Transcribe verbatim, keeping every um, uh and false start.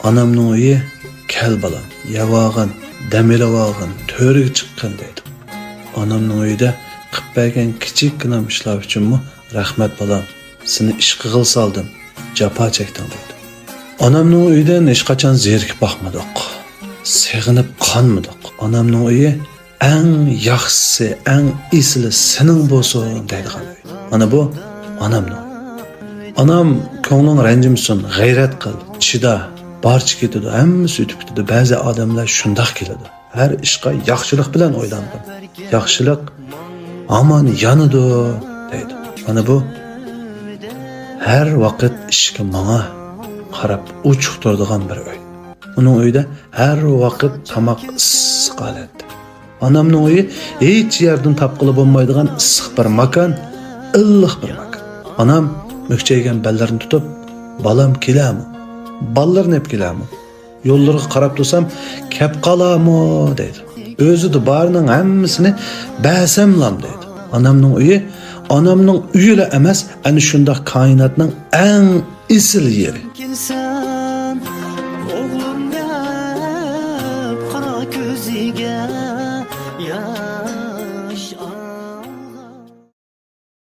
ئانامنىڭ ئۆيى، كەل بالام، يەۋالغىن، دەم ئېلىۋالغىن، تۆرىگە چىققىن دەيدۇ. ئانامنىڭ ئۆيىدە قىپ بەرگەن كىچىككىنە ئىشلار ئۈچۈنمۇ رەھمەت بالام، سېنى ئىش قىغىلى سالدىم، جاپا چەكتىڭ دەيدۇ. ئانامنىڭ ئۆيىدىن ھېچقاچان زېرىكىپ باقمىدۇق، سېغىنىپ قانمىدۇق. ئانامنىڭ ئۆيى ئەڭ ياخشىسى، ئەڭ ئېسىلى سېنىڭ بولسۇن دەيدىغان ئۆي. مانا بۇ ئانامنىڭ ئۆيى. ئانام، كۆڭلۈڭ رەنجىمىسۇن، غەيرەت قىل، چىدا، بارچە كېتىدۇ، ھەممىسى ئۆتۈپ كېتىدۇ. بەزى ئادەملەر شۇنداق كېلىدۇ. ھەر ئىشقا ياخشىلىق بىلەن ئويلانغىن. ياخشىلىق ھامان يانىدۇ دەيدۇ. مانا بۇ ھەر ۋاقىت ئىشىكى ماڭا قاراپ ئوچۇق تۇرىدىغان بىر ئۆي. ئۇنىڭ ئۆيىدە ھەر ۋاقىت تاماق ئىسسىق ھالەتتە. ئانامنىڭ ئۆيى ھېچ يەردىن تاپقىلى بولمايدىغان ئىسسىق بىر ماكان، ئىللىق بىر ماكان. ئانام مۈكچەيگەن بەللىرىنى تۇتۇپ، بالام كېلەمۇ؟ بالىلىرىنى ئېلىپ كېلەمۇ؟ يوللىرىغا قاراپ تۇرسام، كەپ قالامۇ دەيدۇ. ئۆزىدە بارنىڭ ھەممىسىنى بەرسەملام دەيدۇ. ئانامنىڭ ئۆيى ئانامنىڭ ئۆيىلا ئەمەس، ئەنە شۇنداق كائىناتنىڭ ئەڭ ئېسىل يېرى.